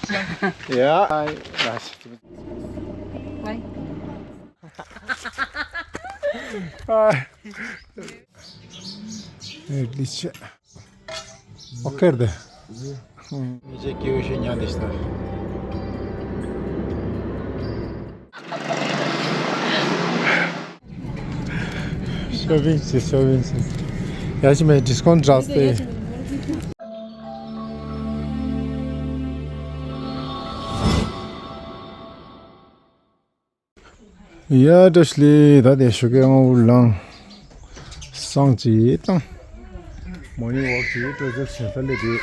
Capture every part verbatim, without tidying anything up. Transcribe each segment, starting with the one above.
Ja. Herrliche. Okay, de. Nice kişi geldi işte. Shopping, shopping. Yashi me discount draste. ཡ་བཀྲ་ཤིས་བདེ་ལེགས། ད་དེ་ཞོགས་ཀས་སྔ་པོ་ལངས། སང་ཅིག་བཏང་། མོར་ནིང་ཝོག་ཅིག་སྤྲོ་སྐྱིད་བྱས་ད་སླེབས་དུས།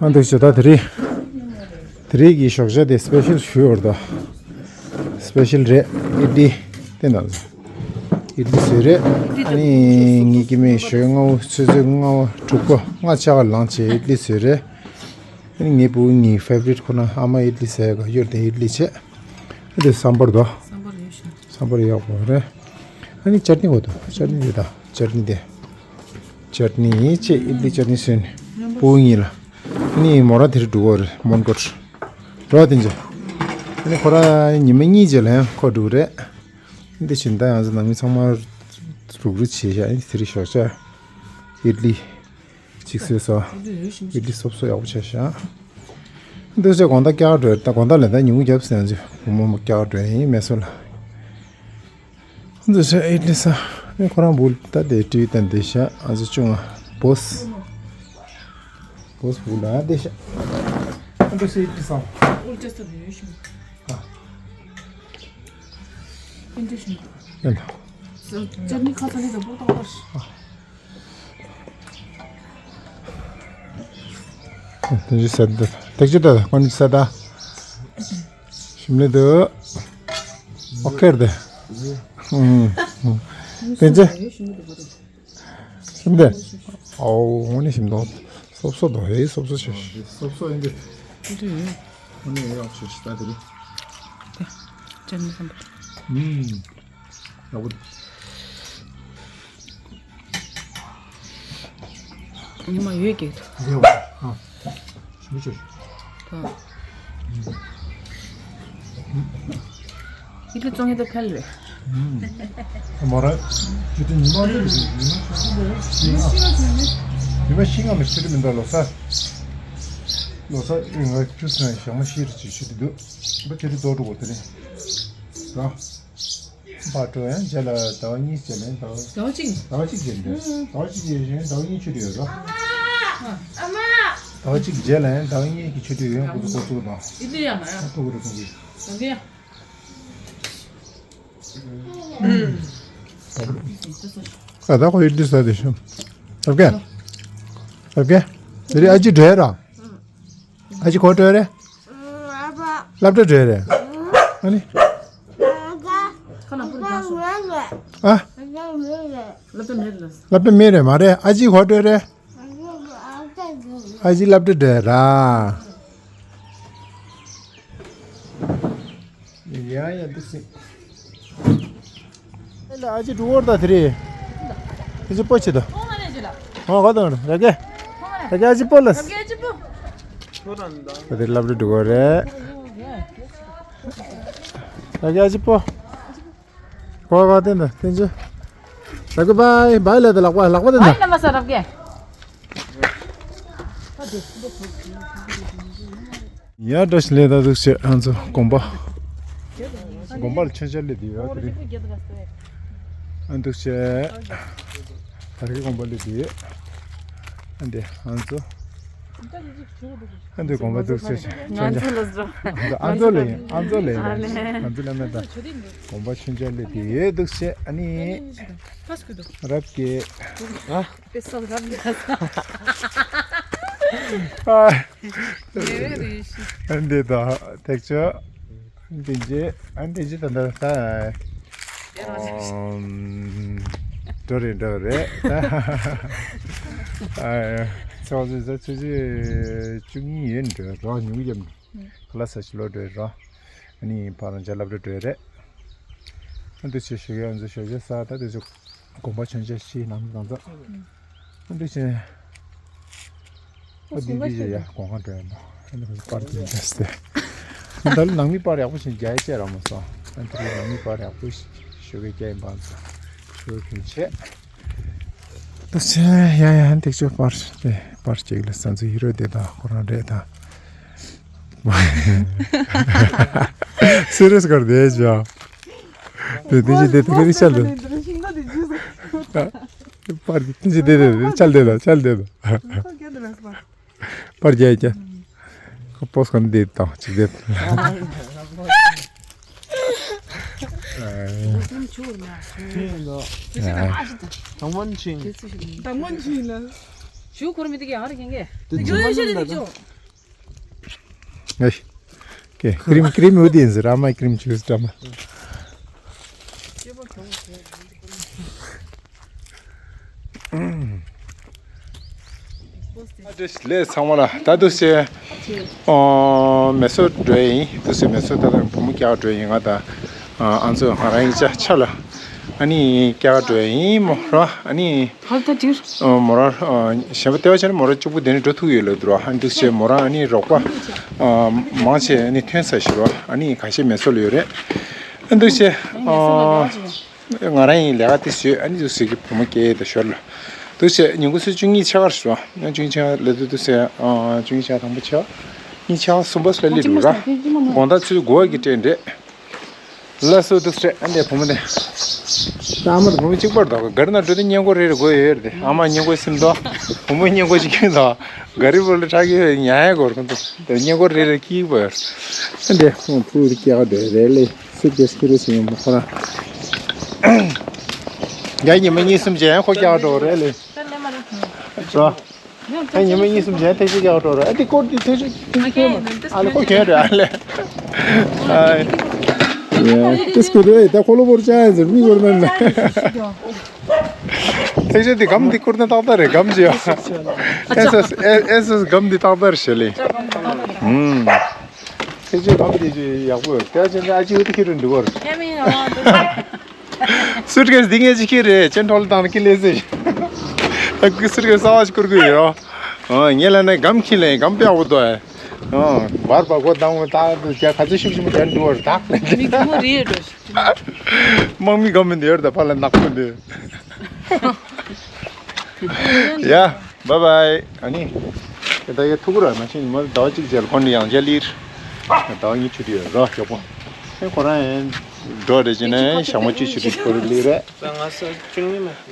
ཨ་འདུག་བྱས་ད་དེ་རིང་། དེ་རིང་གི་ཞོགས་ཇ་དེ་སི་པེ་ཤལ་ཞུ་ཡོད་ད། སི་པེ་ཤལ་རེད། ཨིཌ་ལི་དེ་ན། ཨིཌ་ལི་བཟོས་རེད། ཨ་ནི་ངེད་ཀྱི་མི་ཞོགས་སྔ་པོ་ཆུ་ཚོད་ལྔ་པ་དྲུག་པ་ལྔ་ཆ་ག་ལངས་བྱས་ཨིཌ་ལི་བཟོས་རེད། ཨ་ནི་ངའི་བུ་ངའི་ཕེ་བ་རིཊ་ཁོ་ན་ཨ་མ་ཨིཌ་ལི་ཟ་ཡ་ག་ཡོད་དེ་ཨིཌ་ལི་བྱས། ཨ་དེ་སམ་བར་དོ། སམ་བར་ཡོད་ཤག་སམ་བར་ཡག་པོ་རེད། ཨ་ནི་ཅར་ནི་འོ་དོ་ཅར་ནི་རེད་ད་ཅར་ནི་དེ། ཅར་ནི་བྱས་ཨིཌ་ལི་ཅར་ནི་བཟོས་ནས་བུ་གཉིས་ལ། ཨ་ནི་མོ་རང་དེ་རུ་འགྲོ་གི་རེད་མོན་གྷོ་རུ། རོ་དེ་འཇོ། ཨ་ནི་ཁོ་རང་ཉི་མ་གཉིས་རྗེས་ལ་ཡང་ཁོ་འགྲོ་གི་རེད། ཨ་ནི་དེ་བཞིན་ད་ཡང་ཚོ་ནང་མི་ཚང་མ་རུག་རུག་བྱས་ཤག་ཨ་ནི་དེ་རིང་ཞོགས་ཇ། ཨིཌ་ལི། གཅིག་བཟོས་སོང་། ཨིཌ་ལི་སོབ་སོ་ཡག་པོ་བྱས་ཤག་འདུག་སེ་དགོང་དག་སྐྱག་འགྲོ་ད་དགོང་དག་ལས་ད་ཉིན་གུང་རྒྱབ་ཟེར་ན་ཅི་བུ་མོ་མོ་སྐྱག་འགྲོ་ཡིན་མེད་སོ་ལ། འདུག་སེ་ཨིཌ་ལི་ཟ། ཨེ་ཁོ་རང་བུ་ད་དེ་ཊི་ཝི་ད་འདི་ཤག་ཨ་ཙི་ཅུང་ང་བོས། བོས་བུ་ལ་འདི་ཤག་འདུག་སེ་ཨིཌ་ལི་ཟ། ཨ། ཨིཌ་ལི་ཤིང་། ཨེ་ད། ཅར་ནི་ཁ་ཚ་ནི་ད་བུ་ཏག་ཏག་ཤི། དེ་ཅི་ཟེར་འདུག་དེ་ཅི་ད་ཁོ་ནི་ཟེར་ད། ཞིམ་ལེ་འདུག་ཨོ་ཁེར་དེ། དེ་ཅི། ཞིམ་དེ། ཨོ་ཁོ་ནི་ཞིམ་འདུག་སོབ་སོ་འདུག་ཧེ་སོབ་སོ་ཆེ། སོབ་སོ་ཡིན་དེ། ཁོ་ནི་ཡག་ཆེ་ཤི་ད་དེ་རེད། ཅན་ནི་སམ་པར། ཡག་པོ་འདུག་ཉི་མ་ཡོད་ཀྱི་འདུག་ལེའོ། ཨ། ཞིམ་པོ་བྱོས། ད། ཡིད་ལ་བཙོང་ཡས་ད་ཕལ་རེད། མོ་ར། ཆུ་ཚོད་ཉི་མ་རེ་རེ་ཉི་མ་ཤིང་ལྔ། ཉི་མ་ཤིང་ལྔ་མི་ཆུ་རེ་མི་འདུག་ལོ་གསར། ལོ་གསར་ཨེ་ང་ཆུ་ཚོད་ཞག་མ་ཤི་རེ་ཅིག་ཆུ་དེ་འདུག་ད་ཆུ་དེ་རྫོགས་འགྲོ་གོ་དེ་རེད། ར། བ་དྲོ་ཡང་རྗེས་ལ་ཟླ་བ་གཉིས་རྗེས་ལ་ཟླ་བ། ཟླ་བ་གཅིག་ཟླ་བ་གཅིག་རྗེས་ལ། ཟླ་བ་གཅིག་རྗེས་ལ་ཟླ་བ་གཉིས་ཆུ་དུས་ཡོད་རོ། ཨ་མ། ཟླ་བ་གཅིག་རྗེས་ལ་ཟླ་བ་གཉིས་ཀྱི་ཆུ་དུས་ཡོད་འགོ་ཚུགས་འགོ་ཚུགས་དང་། ཨི་ལི་ཡ་མ་ཡ། ཨ་ཏོ་གུ་རུ་ཀུན་གྱི། ད་གི་ཡ། ཨ་ད་ཁོ་ཨི་ལི་ས་དེ་ཤོ། ཨོ་ཀེ། ཨོ་ཀེ། དེ་རིང་ཨ་ཅི་འདྲེ་ར། ཨ་ཅི་གོ་འདྲེ་རེད། སློབ་གྲྭ་འགྲོ་རེད། ཨ་ནི། ཁ་ན་པུར་རྒྱག་སོང་། ཨ། སློབ་གྲྭ་མེད་ལ། སློབ་གྲྭ་མེད་རེད་མ་རེད། ཨ་ཅི་གོ་འགྲོ་རེད། ཨ་ཅི་སློབ་གྲྭ་འགྲོ་ར། ཡ་ཡ་འདུག་སེ། ཨ་ཅི་འགྲོ་བར་ད་དེ་རེད། ཨ་ཅི་པོ་ཆེ་ད། ཨོ་ག་དང་ར་གེ། ར་གེ་ཨ་ཅི་པོ་ལ། ཨ་དེ་སློབ་གྲྭ་འགྲོ་བར་རེད། ར་གེ་ཨ་ཅི་པོ། གོ་ག་དེ་འདྲ་དེ་ཅི། ར་གེ་བའི་བའི་ལ་དེ་ལག་པ་ལག་པ་དེ་འདྲ། བའི་ལ་མ་ས་རབ་གེ། ཡ་བཀྲ་ཤིས་བདེ་ལེགས། ད་འདུག་སེ་ང་ཚོ་དགོན་པ། དགོན་པ་ལ་མཆོད་མཇལ་སླེབས་དུས་ཡོད་དེ་རེད། ཨ་འདུག་སེ། ད་རེས་དགོན་པ་སླེབས་དུས་ཡོད། ཨ་འདི་ང་ཚོ། ཨ་འདི་དགོན་པ་འདུག་སེ་མཆོད་མཇལ། ང་ཚོ་ལ་ཟེར། ཨ་ཚོ་ལ་ཡིན། ཨ་ཚོ་ལ་ཡིན། ཨ་ལེ། ང་ཚོ་ལ་མེད་ད། དགོན་པ་མཆོད་མཇལ་སླེབས་དུས་ཡོད་འདུག་སེ་ཨ་ནི། རབ་ཀྱི། ཨ། པེ་སོ་རབ་ཡ་ས། ཨ། ཡེ་རེ་ཤི། ཨ་འདི་ད་ཐེག་ཆོ། འདི་ཇེ། ཨ་འདི་ཇེ་ད་ད་ད། ཨམ། འགྲོ་རེད་འགྲོ་རེད། ཨ། ཚོགས་ཟེར་ཚོགས་ཚོད་བཅུ་གཉིས་ཡིན་འགྲོ་རོགས་ཉུང་ཡིན། ཁ་ལ་ས་ཆི་ལོ་འགྲོ་རོགས། ཨ་ནི་ཕ་རང་ཅག་སློབ་གྲྭ་འགྲོ་རེད། ཨ་འདི་ཆེ་ཞུ་གི་ཨ་འདི་ཞུ་གི་ས་ད་འདི་ཆེ། དགོན་པ་མཆོད་མཇལ་ཞིག་ནམ་གང་ཚ། ཨ་འདི་ཆེ། ཨ་འདི་འདི་ཡ་ཡ་གོང་ཁ་འགྲོ་ཡ་མ། ཨ་འདི་པར་འདི་འདྲ་སྟེ། ད་ལ་ནང་མི་པར་ཡག་པོ་ཞིག་རྒྱ་ཡ་བཅས་ར་མ་སོང་། ཨ་འདི་ནང་མི་པར་ཡག་པོ་ཞིག་ཞོགས་ཀས་རྒྱ་ཡིན་པ་ཚོ་ཞོགས་ཀས་བྱས། ད་ཆེ་ཡ་ཡ་འདི་ཆོ་པར་དེ་པར་ཅིག་ལ་ས་འཛུལ་ཧི་རོ་དེ་དང་ཁོ་རང་རེད་ད། སི་རི་ཡས་གར་དེ་ཅོ། དེ་དེ་ཅི་དེ་དེ་རི་ཤལ་དེ། པར་དེ་ཅི་དེ་དེ་ཤལ་དེ་ད་ཤལ་དེ་ད། པར་རྒྱག་རྒྱག་ཁོ་པོས་གང་དེ་དང་ཅིག་དེ། དང་མོན་ཆིན། དང་མོན་ཆིན་ལ། ཞུ་ཁོར་མི་དེ་ག་ཡང་རེ་ཁེངས་གེ། དེ་ཡོད་ཡོད་ཤེས་རེ་ཅོ། ཨེ། ཀེ་ཀྲིམ་ཀྲིམ་ཡོད་དེ་ཡིན་ཟེར་ཨ་མ་ཀྲིམ་ཆུ་ཟེར་ཨ་མ། ལས་ཚང་མ་ལ་ད་འདུག་སེ། ཨོ་མེ་སོར་འགྲོ་ཡ་ཡིན་འདུག་སེ། མེ་སོར་ད་ལྟ་བུ་མོ་སྐྱེལ་འགྲོ་ཡ་ཡིན། ང་དང་ཨ་ཚོ་ང་རང་ཡིན་ཆ་ཆ་ལ་ཨ་ནི་སྐྱེལ་འགྲོ་ཡ་ཡིན་མོ་ར། ཨ་ནི་ཧར་ད་ཏིར། ཨོ་མོ་ར་ཨ་གཞན་པ་ལྟེ་བ་བྱས་ན་མོ་ར་གཅིག་པུ་དེ་ནས་འགྲོ་ཐུབ་ཡོད་ལ་འདུག་ར། ཨ་འདུག་སེ་མོ་ར་ཨ་ནི་རོགས་པ་ཨ་མང་ཆེ་ཨ་ནི་ཐོན་ས་ཞིག་ར། ཨ་ནི་ཁ་ཤས་མེ་སོར་ལ་ཡོད་རེད། ཨ་འདུག་སེ་ཨ། ང་རང་ཡིན་ལས་ཀ་དེ་བཟོས། ཨ་ནི་འདུག་སེ་གི་བུ་མོ་སྐྱེལ་ཡས་དང་ཞོར་ལ། འདུག་སེ་ཉིན་གུང་ཚོད་བཅུ་གཉིས་ཕྱེད་ཀར་ཞོག་ཡང་བཅུ་གཉིས་ཕྱེད་ཀ་ལ་དུ་འདུག་སེ་ཨ་བཅུ་གཉིས་ཕྱེད་ཀ་དང་པོ་ཕྱེད་ཀ་གཉིས་ཕྱེད་ཀ་གསུམ་པ་སུ་ལ་སླེབས་འདུག་ར། དགོང་དག་ཚོད་དགུ་པ་གི་ཊེན་རེད། ལགས་སོ་འདུག་སེ། ཨ་འདྲས་བུ་མོ་དེ། ཨ་མ་དང་བུ་མོ་གཅིག་པར་འདུག་ག་རེ་ན་འགྲོ་དུས་སྔས་མགོ་རེ་རེ་དགོས་ཡོད་རེད་དེ། ཨ་མ་སྔས་མགོ་ཟིན་འདུག་བུ་མོ་སྔས་མགོ་ཅིག་ཁེངས་འདུག་ག་རེ་བོ་ལ་ཁྲག་གི་ཉ་ཡ་གོར་ཁོང་ཚོ་དེ་སྔས་མགོ་རེ་རེ་ཁིག་པར། ཨ་འདྲས་ཁོང་ཕྲུ་གུ་སྐྱེལ་ག་འགྲོ་རེད་ལེ། སུ་ཇེས་ཁྱེར་སོང་ཡོང་ཁོ་རང་། ཡ་ཉི་མ་གཉིས་གསུམ་རྗེས་ཁོ་རྒྱག་འགྲོ་རེད་ལེ། རོ། ཡ་ཉི་མ་གཉིས་གསུམ་རྗེས་ཐེངས་གཅིག་རྒྱག་འགྲོ་རེད། ཨ་དེ་སྐོར་དེ་ཐེངས་གཅིག་ཐེངས་གཅིག་ཨ་ལེ་ཁོ་གྱོན་རེད་ཨ་ལེ། ཡ་ཏིས་ཀུ་རེད་ད་ཁོ་ལོ་བོར་ཅག་ཡིན་ཟེར་མི་བོར་ན་ན། ཐེངས་གཅིག་དེ་སྒམ་དེ་བསྐུར་ན་ཏག་ཏག་རེད་སྒམ་ཅི་ཡ། ཨེ་སོ་ཨེ་ཨེ་སོ་སྒམ་དེ་ཏག་ཏག་རེད་ཞེས་ལེ། ཨུམ། ཁྱེད་ཚོའི་ལམ་དེ་ཚོ་ཡག་པོ་ཡོད། དེ་ཚོ་ཨ་ཅེ་འུ་དུ་ཁྱེད་རུ་འགྲོ་བར། སུ་ཊི་ཀེ་སི་འདི་ངས་ཅིག་ཁྱེར་རེད། ཅན་ཁྲོ་ལ་བཏང་ནས་ཁྱེར་ལེ་ཟེར། ཨ་ཁུ་སུ་ཊི་ཀེ་སི་གསར་པ་ཞིག་བསྐུར་དགོས་ཡོད། ཨོ་ངས་ལ་ནས་སྒམ་ཁྱེར་ལེ་སྒམ་དཔེ་ཡག་པོ་འདུག་ཨ། ཨོ་བར་བར་གོ་དང་བོ་ད་དུ་རྒྱ་ག་ཚོད་ཤུགས་ཤུགས་རྒྱ་འགྲོ་བར་དག་ལེ། མི་གི་མོ་རེད་འགྲོ། དམག་མི་སྒམ་མི་འདི་ཡོད་ད་ཕ་ལ་ནག་པོ་འདི། ཡ། བཱའི་བཱའི། ཨ་ནི། ད་ཡ་ཐུག་ར་ན་ཤིང་མ་ཟླ་བ་གཅིག་རྗེས་ལ་ཁོང་ནི་ཡང་རྒྱ་ལིར། ཟླ་བ་གཉིས་ཆུ་དུས་ར་ཞོག་པོ། ཨེ་ཁོ་རང་ཡང་འགྲོ་རེ་བྱས་ནས་ཞག་མ་གཅིག་ཆུ་དུས་ཁོ་རི་ལིར་རེད།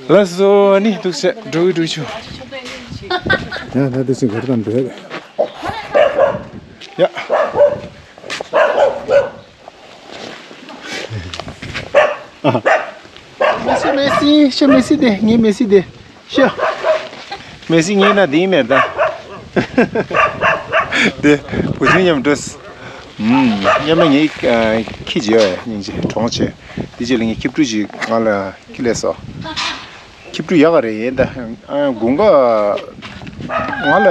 ལགས་སོ་ཨ་ནི་འདུག་སེ་འགྲོ་གི་འགྲོ་ཆུ། ཡ་ད་འདུག་སེ་གར་དང་འདོད། ཡ། ཨ། མེ་སི་མེ་སི་ཤ་མེ་སི་དེ་ངའི་མེ་སི་དེ་ཤ། མེ་སི་ངའི་ན་དེ་མེར་ད། དེ་བུ་ཆུང་མཉམ་འགྲོ། ཨུམ། མཉམ་མེ་ངའི་ཁྱི་ཇི་ཨ་སྙིང་རྗེ་གྲོང་ཆེ། དེ་རྗེས་ལ་ངའི་ཁྱི་ཕྲུག་ཅིག་ང་ལ་ཁྱི་ལས་སོ། ཁྱི་ཕྲུག་ཡག་ག་རེད་ཡིན་ད། ཨ་དགུན་ཁ་ང་ལ་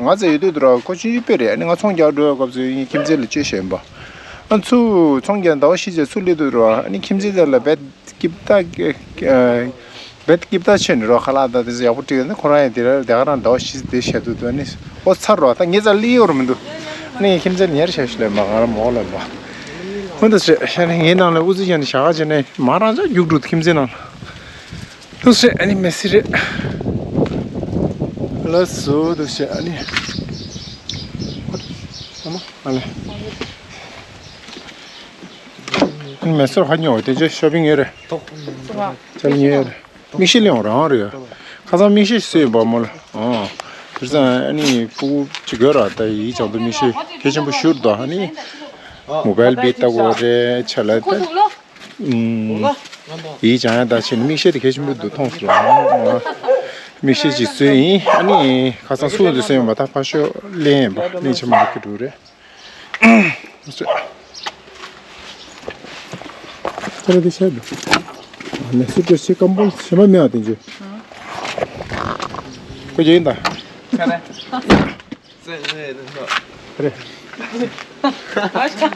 ང་ཚོ་ཡོད་དུས་དུ་ར་ཁོ་ཆུང་ཆུང་དཔེ་རེད། ཨ་ནི་ང་ཚོང་རྒྱག་འགྲོ་བའི་སྐབས་སུ་ཡིན་ཁྱིམ་མཚེས་ལ་བཅོལ་བཞིན་པ། ཨ་ཚུ་ཚོང་རྒྱག་ཟླ་བ་བཞི་རྗེས་ཚུར་སླེབས་དུས་དུ་ར་ཨ་ནི་ཁྱིམ་མཚེས་དེ་ལ་བེད་སྐྱིབ་ད་བེད་སྐྱིབ་ད་ཆེ་ནི་རོ་ཁ་ལག་ད་དེ་ཚོ་ཡག་པོ་བྲིས་ཡོད་ན་ཁོ་རང་ཡང་དེ་ར་དེ་ག་རང་ཟླ་བ་བཞི་དེ་བྱས་དུས་དུ་ཨ་ནི་ཨོ་ཚར་རོ་ད་ངེད་ཚ་སླེབས་ཡོད་ར་མི་འདུག་ཨ་ནི་ཁྱིམ་མཚེས་ལ་ཉེར་བྱས་ཤི་ལས་མ་ང་ར་མོ་ལ་མ་ཧུན་དུ་ཤ་ཤ་ནི་ངའི་ནང་ལ་ཨུ་ཚུགས་བྱས་ནི་ཞག་ག་བྱས་ནི་མ་རང་ཚ་རྒྱུགས་འགྲོ་ཁྱིམ་མཚེས་ནང་ལ། ཐུགས་སྲས་ཨ་ནི་མེ་སི་རེད། ལགས་སོ་ཐུགས་སྲས་ཨ་ནི། ཨ་ལེ། ཨ་ནི་མེ་སོར་ཧ་ཉོ་དེ་ཚོ་ཤོ་པིང་ཡོད་རེད། ཅལ་ཉོ་ཡོད་རེད། མིག་ཤེལ་ཡང་རང་རེད། ཁ་སང་མིག་ཤེལ་བཟོས་ཡོད་པ་མོ་ལ། ཨོ། དེ་ཚོ་ཨ་ནི་ཕྲུ་གུ་ཅིག་དགོས་ར་ད་ཡིག་ཚང་དུ་མིག་ཤེལ་གལ་ཆེན་པོ་ཞུར་དུ་ཨ་ནི། མོ་བལ་བེད་ལྟ་དགོས་རེད་ཆ་ལ་ད། ཡིག་སྦྱང་ཡ་ད་ཕྱིན་མིག་ཤེལ་དེ་གལ་ཆེན་པོ་འདུག་མཐོང་སོང་། མིག་ཤེལ་ཅིག་བཟོས་ཡིན་ཨ་ནི་ཁ་སང་སུ་འདི་སེམས་མ་ཐག་ཕ་ཤོ་ལེན་པ་ལེན་ཆ་མ་གི་འགྲོ་རེད། ཁ་ར་དེ་ཤ་འདུག་ནས་སུ་འགྲོ་ཤེས་སྐམ་པོ་ཤ་མ་མེད་ཨ་དེ་འཇུ། ཁོ་ཡིན་ད། རེད། ཨ་ཅེ།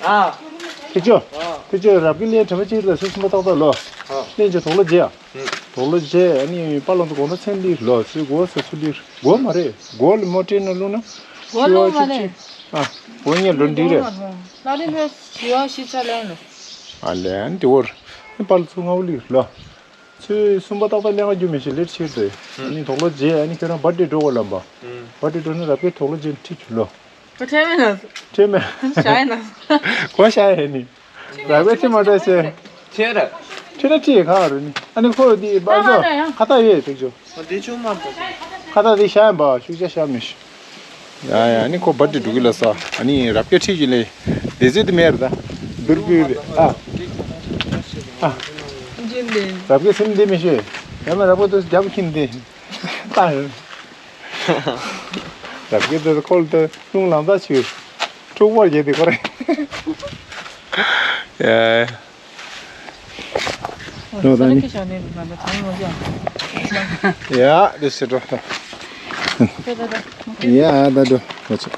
ཨ། ཁྱེད་ཚོ། ཁྱེད་ཚོ་རབ་ཀྱི་ལས་གྲྭ་པ་གཅིག་ལ་སུ་སུ་མ་ཏག་ཏག་ལོ། ལན་ཅིག་དོག་ལོ་རྗེ་ཡ། དོག་ལོ་རྗེ་ཨ་ནི་པཱ་ལགས་ཚོ་དགོང་དག་མཚན་ལི་ལོ་ཚོད་དགོ་ས་ཚུ་ལི་དགོ་མ་རེད། དགོ་ལི་མོ་ཊའི་ནང་བླུགས་ན། དགོ་ལོ་མ་རེད། ཨ། དགོ་ཉལ་འགྲོ་འདི་རེད། ལ་རིམ་པས་བཞི་བ་བཞི་ཆ་ལན་ལོ། ཨ་ལན་དེ་བོར། པཱ་ལགས་ཚོ་ང་བོ་ལི་ལོ། ཚོད་གསུམ་པ་ཏག་ཏག་ལེན་ག་རྒྱུ་མི་ཤེས་ལེར་ཕྱིར་དེ། ཨ་ནི་དོག་ལོ་རྗེ་ཨ་ནི་ཁྱོད་རང་བར་ཐི་ཌེ་འགྲོ་དགོས་ལབ་པ། བར་ཐི་ཌེ་འགྲོ་ན་རབ་ཀའི་དོག་ལོ་རྗེ་ཁྲིད་རྒྱུ་ལོ། ཁྲེ་མེད་ན། ཁྲེ་མེད། ཤ་ཡིན་ན། གོ་ཤ་ཡིན་ནི། ར་བའི་ཁྲི་མ་འདྲ་ཆེ། ཁྲི་ར། ཁྲི་ར་ཁྲི་ག་རུ་ནི། ཨ་ནི་ཁོ་འདི་བ་ཁ་ཟོ། ད་ཡ་ཁ་ད་ཡོད་ཐུག་ཆོ། འདི་ཆུང་མ་འདུག་ཁ་ད་འདི་ཤ་ཡིན་པ་ཤུགས་ཆ་ཤ་མི་ཤི། ཡ་ཡ་ཨ་ནི་ཁོ་བར་ཐི་ཌེ་འགྲོ་གི་ལ་ས། ཨ་ནི་རབ་ཀྱི་ཁྲི་གི་ལས། དེ་ཚོད་དུ་མེར་ད། བསྡུར་བུ་རེད་ཨ། ཨ། རབ་ཀྱི་སེམས་འདི་མི་ཤེས། ཡ་མ་རབ་ཀྱི་དུས་རྒྱབ་ཁྱིམ་འདི། ལྟ། རབ་ཀྱི་དེ་ཁོལ་དེ་རླུང་ལམ་ད་ཆུ། འཁྲུག་པར་བྱེད་དེ་ཁོ་རེ། ཡ། ལོ་ད་ནི། ཡ་དེ་སེ་འགྲོ་ད། ཡ་ད་འགྲོ་མ་ཆེ།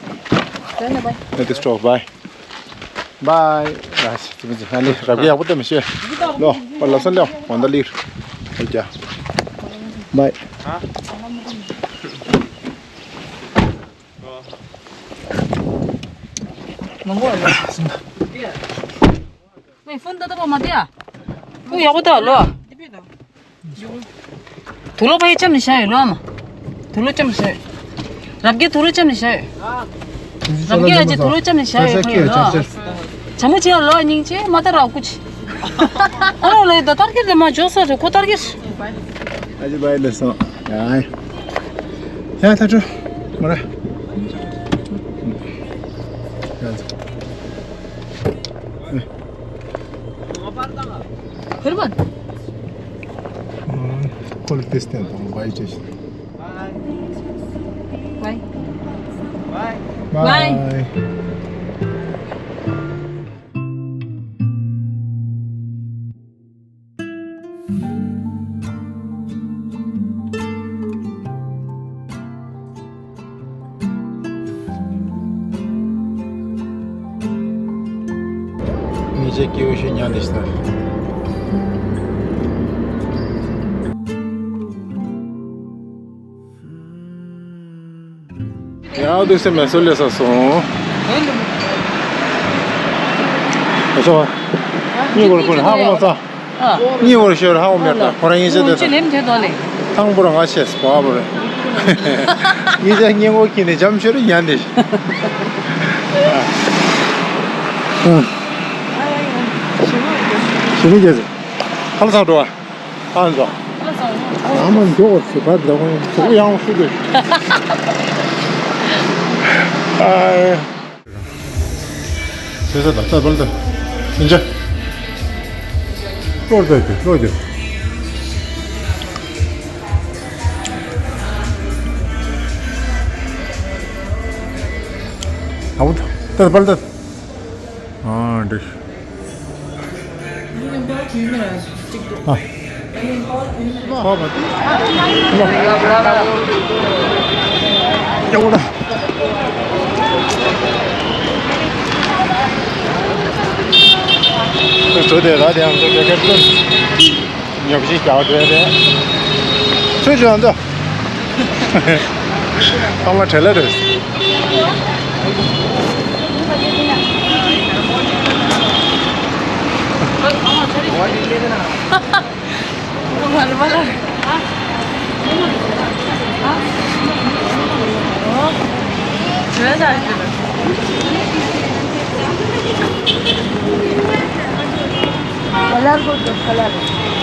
ད་དེ་སྟོ་བའི། བའི། ཨ་ཙི་ཙི་ཙི་ཨ་ནི་རབ་ཀྱི་ཡག་པོ་བསྟན་མི་ཤེས། ལོ་པ་ལབ་ས་ལོ་འོན་ད་ལིར། ཨོ་ཀྱ། བའི། མང་པོ་ལ། ཝེ་ཕོན་ད་ད་པ་མ་དེ་ཨ། ཕོན་ཡག་པོ་ད་ལོ། དུག་ལོག་ཕ་ཡི་ཅམ་ནི་ཤ་ཡོད་ལོ་ཨ་མ། དུག་ལོག་ཅམ་ནི་ཤ་ཡོད། རབ་རྒྱས་དུག་ལོག་ཅམ་ནི་ཤ་ཡོད། རབ་རྒྱས་ཨ་ཅེ་དུག་ལོག་ཅམ་ནི་ཤ་ཡོད་ཕ་ལོ། བྱ་མོ་ཅེ་ལོ་སྙིང་ཅེ་མ་ད་ར་ཀུ་ཅི། ཨ་རོ་ལོ་ད་ཏར་ཀེར་དེ་མ་ཇོ་སོ་རེ་ཁོ་ཏར་ཀེར། ཨ་ཅེ་བའི་ལེ་སོང་། ཡ་ཡ་ད་ཅོ་མ་ར། ཧེར་མན། ཁོལ་ཏེ་སྟེན་དང་བའི་ཅེ་ཤི། བའི། བའི། ཉེ་ཆར་སྐྱེ་བོ་ཞིག་ཉལ་འདི་ཤི་ད། ཡང་འདུག་སེ་མེ་སོ་ལས་ས་སོང་། ཨ་སོ། གཉིས་བོར་ཁོ་ཧ་གོ་མ་ས། གཉིས་བོར་ཤོར་ཧ་གོ་མེད་ད་ཁོ་རང་ཡིན་ཆེ་དེ་ད། ཐང་པོ་ར་ང་ཆེ་སྤོ་བ་རེད། ཡིན་ཆེ་སྙིང་བོ་ཁྱི་ནས་འཇམ་ཤོར་ཡང་དེ། ཞི་མི་རྒྱལ་ཟེར། ཧ་ལ་ཚང་འགྲོ་བ། ཨ་མ་མགྱོགས་པ་ཞིག་བར་འགྲོ་གི་ཡོད། གཟུགས་ཡང་ཤུགས་དེ། ཨ། ཟེར་ས་དང་ས་བལ་དང་། ཉིན་ཅ། གློག་རྫས་ཀྱི་གློག་ཀྱི། ཨ་བུ་ད་བལ་ད། ཨ་འདྲི། ཨ། ཁོ་བ་དེ། ལོ། ཡག་པོ་ད། ཁོས་བྲོ་དེ་ར་དེ་ཡང་བྲོ་དེ་ཁ་ཀུན། ཉོབ་ཞིག་རྒྱག་འགྲོ་ཡ་རེད། ཚུར་འགྲོ་འདུག་ཨ་མ་བྲེལ་ལ་རེད།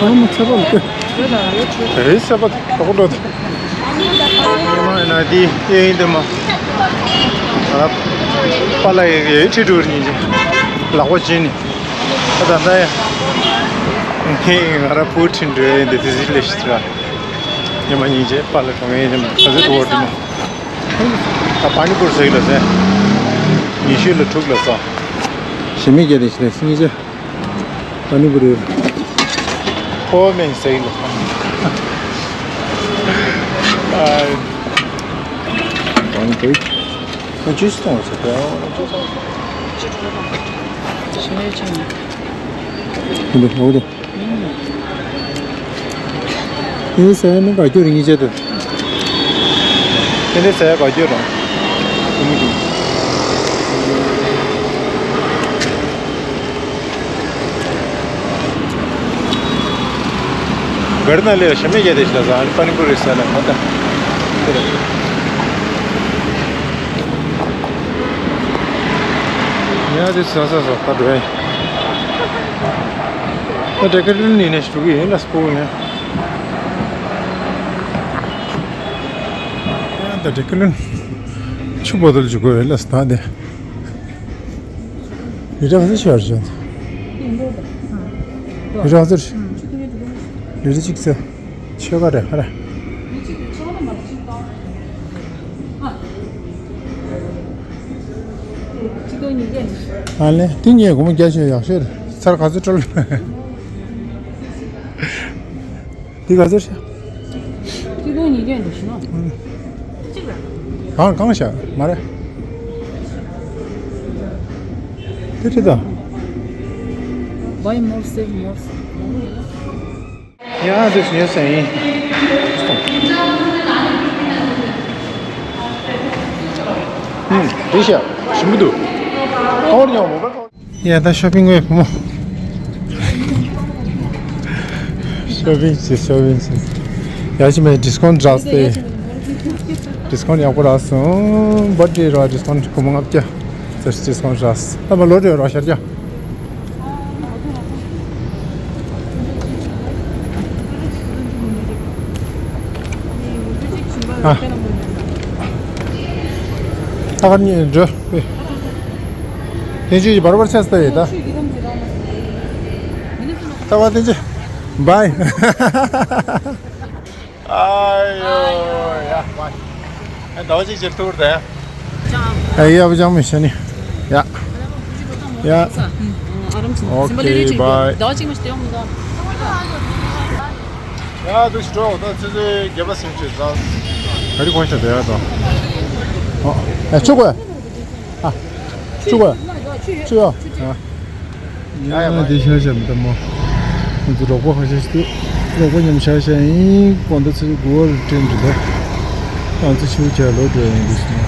ཨ་མ་ཚ་བ་ལ་ལྟོས། ཨེ་ཚ་བ་ལ་ལྟོས། ཨེ་མ་ཡིན་ན་འདི་ཨེ་ཡིན་འདི་མ། ང་ར་པཱ་ལགས་ཡི་ཁྲི་དྲུག་ཉིན་གྱི་ལག་པ་བྱིན་ནི། ཨ་ད་ལྟ་ཡ། ང་ར་བུ་ཁྲིན་འགྲོ་ཡིན་འདི་དེ་ཟིག་ལས་ཤི་ཚུལ། ཨེ་མ་ཉིན་གྱི་པཱ་ལགས་གྲོངས་ཡིན་འདི་མ་ག་ཚོད་དུ་བར་འདི་མ། ད་པ་ནི་པུར་ཟིག་ལ་ཟེ། ཉི་ཤུ་ལ་དྲུག་ལ་ཟ། ཞི་མི་རྒྱལ་དེ་ཤི་ལས་སྙིང་རྗེ། ཨ་ནི་བུ་རེད། ཨོ་མེན་སེ་ལོ། ཨ། ཨ་ནི་བུ། ཨ་ཇུས་གཏོང་ཟེར་ཏེ་ཨ་ཇུས། ཞི་མི་ཅན། འདི་འོ་དེ། ཨེ་ཟེར་ནི་ག་རྒྱུ་རིང་ཡིན་ཆེད་དུ། ཨེ་ནི་ཟེར་ག་རྒྱུ་རང་། ཨེ་མི་གི། གར་ན་ལེ་ཤ་མེད་ཀྱི་དེ་ཤ་ཟ་ཨན་པ་ནི་པུ་རི་ས་ན་མ་ད། ཡ་དེ་ས་ས་ས་ད་འགྲོ་ཡ། ད་དེ་ཀ་ཏི་ལི་ནི་ནས་འགྲོ་གི་ཡིན་ན་སྤོ་ཡིན། ད་དེ་ཀ་ལོན་ཆུ་བོ་དལ་ཅུ་གོ་ལ་སྟ་དེ། ལི་ཏྲ་ཁ་ཚི་ཤར་ཅན། ལི་ཏྲ་ཁ་ཚི་ལི་ཏྲ་ཅིག་ཚེ་ཆོས་ག་རེ་ཧ་ར། ཨ་ལེ་དེ་ངས་སྒོར་མོ་བརྒྱ་ཞིག་ཡག་ཤོས་རེད། ཚར་ག་ཚོད་སྤྲོད། འདི་ག་ཚོད་ཤག་གཅིག་སྟོང་ཉིས་བརྒྱ་འདུག་ཤི་ནོ། གང་གང་ཤག་མ་རེད། དེ་ཁྲི་དང་། Buy more, save more. ཡང་དུ་ཉོས་ཟིན་ཡིན། ཧུམ། དེ་ཤག་ཞིམ་པོ་འདུག་ཨོར་ཉོ་མོ་པ། ཡ་ད་ཤོ་པིང་བས་བུ་མོ། ཤོ་པིང་བྱེད་ཤོ་པིང་བྱེད། ཡ་ཅི་མེད་ཌི་སི་ཀོན་རག་སྟེ། ཌི་སི་ཀོན་ཡག་པོ་རག་སོང་། བར་ཌེ་ར་ཌི་སི་ཀོན་སྒོར་མོ་ལྔ་བརྒྱ། ཙར་ཌི་སི་ཀོན་རག་སོང་། ད་མ་ལོ་རེ་ར་ཤར་རྒྱ། ཨ། ད་ག་ནས་འགྲོ། ཨེ། ཐེངས་གཅིག་གི་བར་བར་ཆད་ལྟ་ཡོད་ད། ལྟ་བ་ཐེངས་གཅིག་བའི། ཨ་ཡོ་ཡ་བའི། ཨ་ཟླ་བ་གཅིག་ཕྱིར་ཐུག་རེད་ད་ཡ། ཨ་ཡ་བ་ཅང་མི་ཤེས་ནི། ཡ། ཡ། ཨོ་ཁེ་བའི། ཟླ་བ་གཅིག་མ་ཤི་དེ་ཡོང་མི་འདུག་ཡ་དུ་ཤི་འགྲོ་ད་ཚེ་ཚེ་རྒྱལ་བ་སེམས་ཅན་ཟ། ག་རི་གོང་ཤ་དེ་ཡ་དང་། ཨོ། ཨ་ཆུ་གོ་ཡ། ཨ། ཆུ་གོ་ཡ། ཆུ་ཡ། ཨ། ཡ་ཡ་དེ་ཤ་ཤ་མི་ད་མོ། ང་ཚོ་རོགས་པ་ཁ་ཤས་ཤིག་འདུག་རོགས་པ་མཉམ་ཤ་ཤ་ཡིན་གོང་ད་ཚེ་ཚེ་གོ་བར་དྲན་འདུག་ད། ང་ཚོ་ཆུ་བྱ་ལོ་འགྲོ་ཡིན་འདུག་ཟེར།